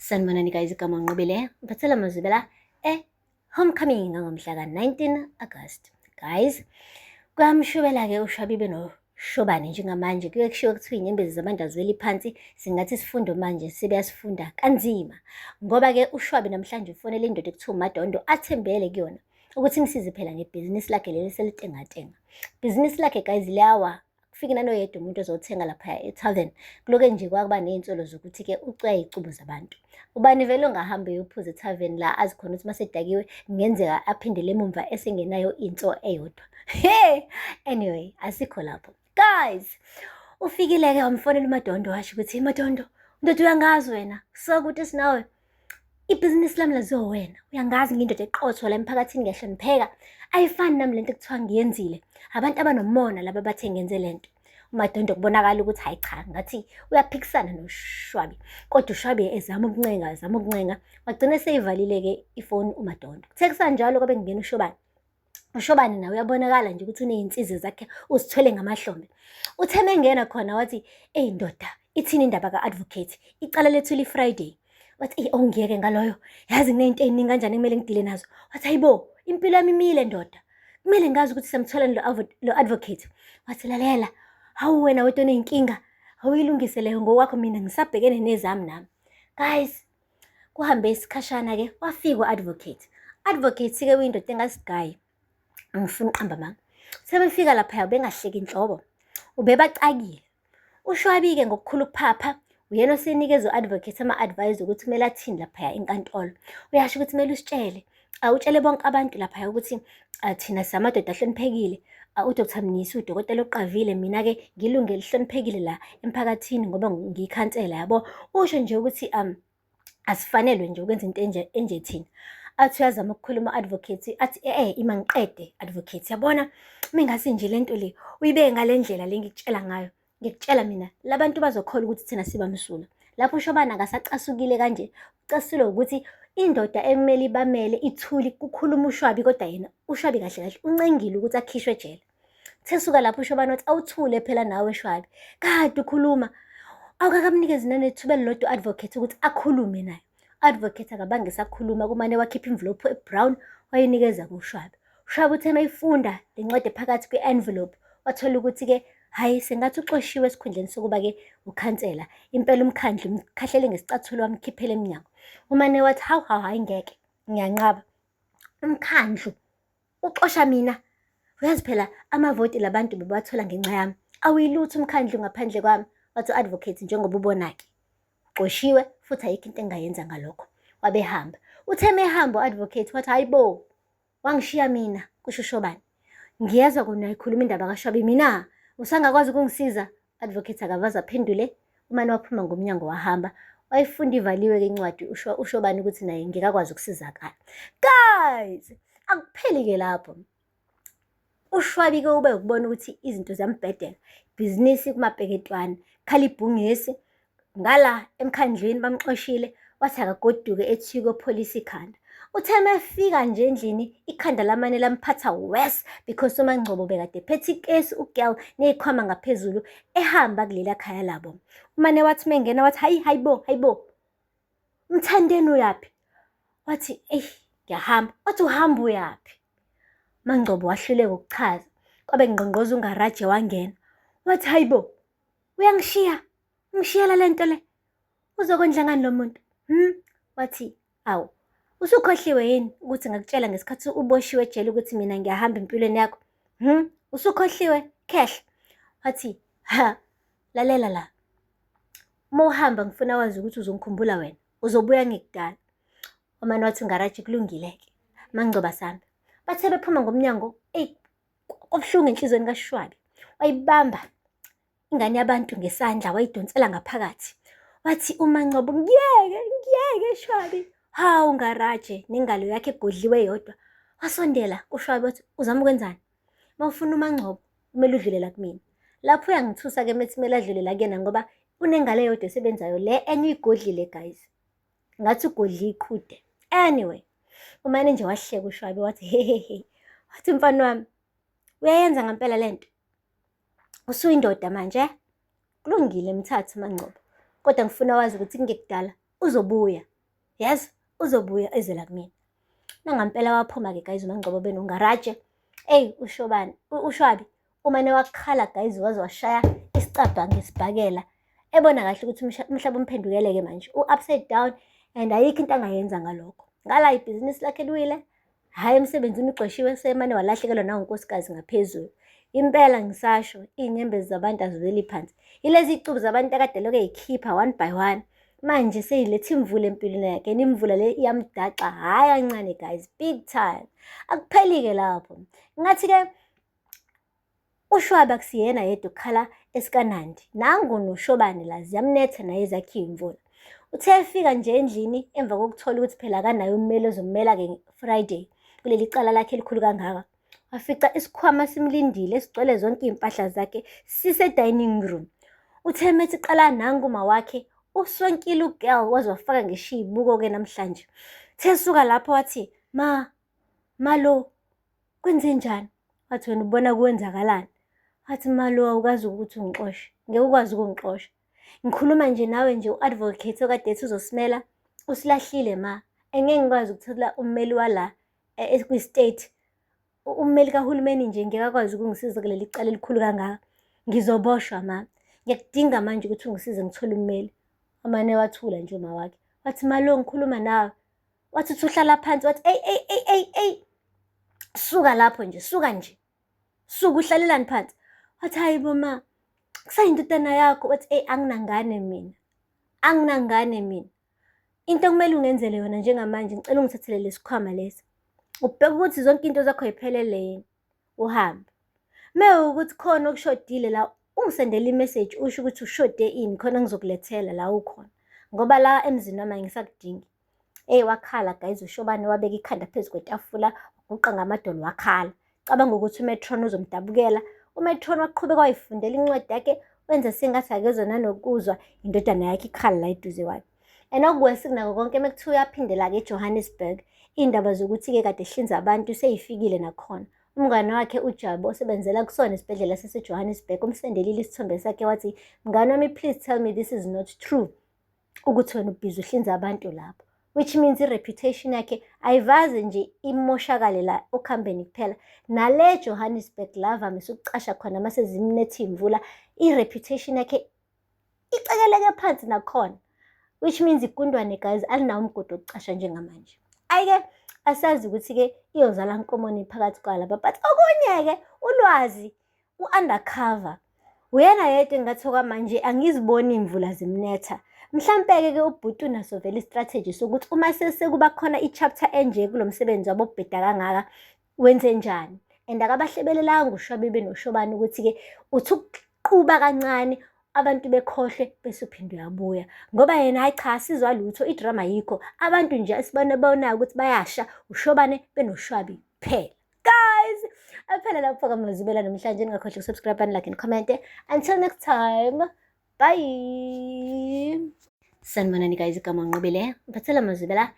Sanibonani guys, igama uNqobile, ngiphathela amazwibela e-Homecoming ngangomhla ka-19 August. Guys, kwamshubela-ke uShabibe noShobane njengamanje kuye kushiwo kuthiwa iy'nyembezi zabantu aziweli phansi, singathi isifundo manje sebeyasifunda kanzima. Ngoba-ke uShwabi namhlanje ufonele indoda ekuthiwa uMadondo athembele kuyona ukuthi imsize phela ngebhizinisi lakhe leli selitengatenga. Ibhizinisi lakhe guys liyawa kufike nanoyedwa umuntu ozothenga laphaya e-tavern. Kuloke nje kwakuba ney'nsolo zokuthi-ke ucweya iy'cubu zabantu. Ubani vele ongahamba eyophuza e-tavern la azi khona ukuthi masedakiwe kungenzeka aphindele emumva esengenayo inso eyodwa. He! Anyway, asikho lapho. Guys, ufikile-ke wamfonela uMadondo washo ukuthi Madondo, ndoda uyangazi wena, kusuka kude sinawe. Ibhizinisi lami laziwa wena, uyangazi ngiyindoda eqotho la emphakathini ngiyahlonipheka. Ayifani nami lento ekuthiwa ngiyenzile. Abantu abanomona laba bathe ngenze lento. UMadondo kubonakala ukuthi hayi cha ngathi uyaphikisana noShwabi. Kodwa uShwabi ezama ukuncenga, ezama ukuncenga, wagcina eseyivalile-ke ifoni uMadondo. Kuthe kusanjalo kwabe kungena uShobane. UShobane nawe uyabonakala nje ukuthi uney'nsizi zakhe uzithwele ngamahlombe. Uthe mengena khona wathi, eyi ndoda, ithini indaba ka-advocate? Icala lethu li-Friday. Wathi, eyi awungiyeke ngaloyo, yazi nginey'nto ey'ningi kanjani ekumele ngidile nazo. Wathi, hayibo, impilo yami imile ndoda. Kumele ngazi ukuthi siyamthola lo advocate. Wathi, lalela, hawu wena wedwa oney'nkinga, awuyilungise leyo ngokwakho mina ngisabhekene nezami nami. Guys, Kuhambe isikhashana-ke wafika u-advocate. Advocate-ke uyindoda engasigayi, angifuni uqamba amanga. Sebefika laphaya ubengahleki nhlobo, ubebacakile. UShwabi-ke ngokukhulu ukuphapha uyena osenikeza u-advocate ama-advice ukuthi kumele athini laphaya enkantolo. Uyasho ukuthi kumele usitshele, awutshele bonke abantu laphaya ukuthi thina samadoda ahloniphekile, uDr Mnisi udokotela oqavile, mina-ke ngilunge elihloniphekile la emphakathini ngoba ngiyikhansela yabo. Usho nje ukuthi asifanelwe nje ukwenza into enje enje thina. Athi uyazama ukukhuluma u-advocate athi eh ima ngiqede advocate yabona mengase nje lento le uyibeke ngale ndlela le ngikutshela ngayo. Ngikutshela mina labantu bazokholwa ukuthi thina siba msulwa. Lapho uShobana akasacasukile kanje, ucasulwe ukuthi indoda ekumele ibamele ithuli kukhuluma uShwabi kodwa yena uShwabi kahle kahle uncengile ukuthi akhishwe ejele. Kuthe suka lapho uShobana wathi awuthule phela nawe Shwabi, kade ukhuluma awukakamnikezi nanethuba elilodwa u-advocate ukuthi akhulume naye. Advocate akabange esakhuluma kumane wakhipha imvilophu e-brown wayinikeza kuShwabi. UShwabi uthe mayifunda le ncwadi ephakathi kwe-envelope wathola ukuthi-ke hhayi sengathi uxoshiwe esikhundleni sokuba-ke ukhansela. Impela umkhandlu umkhahlele ngesicathulo wamkhiphela emnyango. Umane wathi hawu hawu hhayi ngeke ngiyanqaba. Umkhandlu uxosha mina. Uyazi phela amavoti labantu bebawathola ngenxa yami. Awuyilutho umkhandlu ngaphandle kwami. Wathi u-advocate njengoba ubona-ke. Uxoshiwe futhi ayikho into engayenza ngalokho. Wabehamba. Uthe mehamba u-advocate wathi hayi bo wangishiya mina kusho uShobane. Ngiyezwa kona ikhuluma indaba kaShwabi mina usangakwazi ukungisiza. Advocate akavaze aphendule umane waphuma ngomnyango wahamba. Wayifunda ivaliwe-ke incwadi uShobane ukuthi naye ngeke akwazi ukusizakala. Guys, akupheli-ke lapho. UShwabi-ke ube ukubona ukuthi izinto ziyambhedela. Ibhizinisi kumapeketwane, khala ibhungesi, ngala emkhandlwini bamxoshile wathi akagoduke ethiwe kopholisa ikhanda. Uthe mefika nje endlini ikhanda lamane lamphatha worse because uMangcobo bekade ephethe ikesi ugirl ney'khwama ngaphezulu ehamba kuleli khaya labo. Umane wathi mengena wathi hayi hayibo hayibo Mthandeni uyaphi? Wathi eyi ngiyahamba. Wathi uhamba uyaphi? Mangcobo wahluleka ukuchaza. Kwabe ngqongqoza ungaraje wangena. Wathi hayibo uyangishiya ungishiyela le nto le uzokondla ngani lo muntu Wathi awu usukhohliwe yini ukuthi ngakutshela ngesikhathi uboshiwe ejele ukuthi mina ngiyahamba empilweni yakho usukhohliwe khehla wathi ha lalela la uma uhamba ngifuna wazi ukuthi uzongikhumbula wena uzobuya ngekudala umane wathi ngaraji kulungile-ke mangcoba sambe bathe bephuma ngomnyango eyi kwabuhlungu enhliziyweni kaShwabi wayibamba ingane yabantu ngesandla wayidonsela ngaphakathi wathi uMangcobo ngiyeke ngiyeke Shwabi hawu ngaraje nengalo yakhe egodliwe yodwa wasondela kuShwabi wathi uzama ukwenzani uma ufuna uMangcobo kumele udlule la kumina lapho uyangithusa-ke methi kumele adlule la kuyena ngoba unengalo eyodwa esebenzayo le enye uyigodlile guys ngathi ugodle iqhude anyway umane nje wahleka uShwabi wathi hehehe wathi mfana wami uyayenza ngempela lento usuyindoda manje kulungile mthathe Mangcobo kodwa ngifuna wazi ukuthi kungekudala uzobuya. Yazi uzobuya eze la kumina. Nangampela waphuma-ke guys uMangcobo benoNgaraje. Eyi uShobane, uShwabi umane wakhala guys waze washaya isicabha ngesibhakela. Ebona kahle ukuthi umhlaba umphendukele-ke manje, u-upside down and ayikho into angayenza ngalokho. Ngala ibhizinisi lakhe liwile, hhayi emsebenzini ugxoshiwe semane walahlekelwa nawunkosikazi ngaphezulu. Impela ngisasho iy'nyembezi zabantu aziweli phansi. Yilezi iy'cubu zabantu akade lokhu ey'khipha one by one. Manje seyiletha imvula empilweni yakhe and imvula le iyamdaxa hhayi kancane guys, big time. Akupheli-ke lapho. Ngathi-ke uShwabi akusiyena yedwa okukhala esikaNandi. Nangu noShobane la ziyamnetha naye ezakhe iy'mvula. Uthe efika nje endlini emva kokuthola ukuthi phela akanaye ummeli ozommela-ke Friday kuleli cala lakhe elikhulu kangaka. Wafica isikhwama simlindile esigcwele zonke iy'mpahla zakhe sise-dining room. Uthe methi qala nangu uma wakhe uswenkile u-girl waze wafaka ngisho iy'buko-ke namhlanje. Uthe suka lapho wathi, ma, malo, kwenzenjani? Wathi wena ubona kwenzakalani? Wathi malo awukazi ukuthi ungixoshe, ngeke ukwazi ukungixosha. Ngikhuluma nje nawe nje u-advocate okade ethi uzosimela usilahlile ma. Angeke ngikwazi ukuthola ummeli wala kwi-state. Ummeli kahulumeni nje ngeke akwazi ukungisiza kuleli cala elikhulu kangaka. Ngizoboshwa ma. Ngiyakudinga manje ukuthi ungisize ngithole ummeli. Wamane wathula nje uma wakhe. Wathi malo ngikhuluma nawe. Wathi uthi uhlala phansi wathi eyi eyi eyi eyi eyi. Suka lapho nje, suka nje. Suka uhlalelani phansi. Wathi hayi bo ma, kusayindodana yakho. Wathi eyi anginangane mina. Anginangane mina. Into okumele ungenzele yona njengamanje ngicela ungithathele lesikhwama lesi. Ubheke ukuthi zonke into zakho yiphelele yini. Uhambe. Mewukuthi khona okushodile la ungisendele imeseji usho ukuthi ushode ini khona ngizokulethela la ukhona. Ngoba la emzini wami angisakudingi. Eyi wakhala guys uShobane wabeka ikhanda phezu kwetafula waguqa ngamadolo wakhala. Cabanga ukuthi uMetron uzomdabukela. UMetron waqhubeka wayifundela incwadi yakhe wenza sengathi akezwa nanokuzwa indodana yakhe ikhala la eduze kwakhe. And okuwesi kunako konke mekuthiwa uyaphindela-ke eJohannesburg, iy'ndaba zokuthi-ke kade ehlinza abantu seyifikile nakhona. Umngane wakhe uJabu osebenzela kusona isibhedlela saseJohannesburg umsendelile isithombe sakhe wathi, mngane wami please tell me this is not true ukuthi wena ubhizi uhlinza abantu lapho. Which means i-reputation yakhe ayivaze nje imoshakale la okuhambeni kuphela. Nale Johannesburg la avamise ukucasha khona mase zimnetha iy'mvula, i-reputation yakhe icekeleke phansi nakhona. Which means igundwane guys alinawo umgodi wokucasha njengamanje. Ayi-ke asazi ukuthi-ke iyozala nkomoni phakathi kwalaba but okunye-ke ulwazi u-undercover uyena yedwa engathi okwamanje angiziboni iy'mvula zimnetha. Mhlampe-ke ke ubhuti unaso vele i-strategy sokuthi uma sekuba khona i-chapter enje kulo msebenzi wabo obheda kangaka wenze njani. And akabahlebelelanga uShwabi benoShobane ukuthi-ke uthi ukuquba kancane abantu bekhohlwe bese uphinde uyabuya. Ngoba yena hhayi cha asizwa lutho idrama ayikho. Abantu nje esibabonayo ukuthi bayasha uShobane benoShwabi kuphela. Guys, aphela lapho kaMazibela namhlanje ningakhohlwa ukusubscribe and like and comment. Until next time, bye. Sanibonani guys, igama Nqobile. Ngiphathela Mazibela.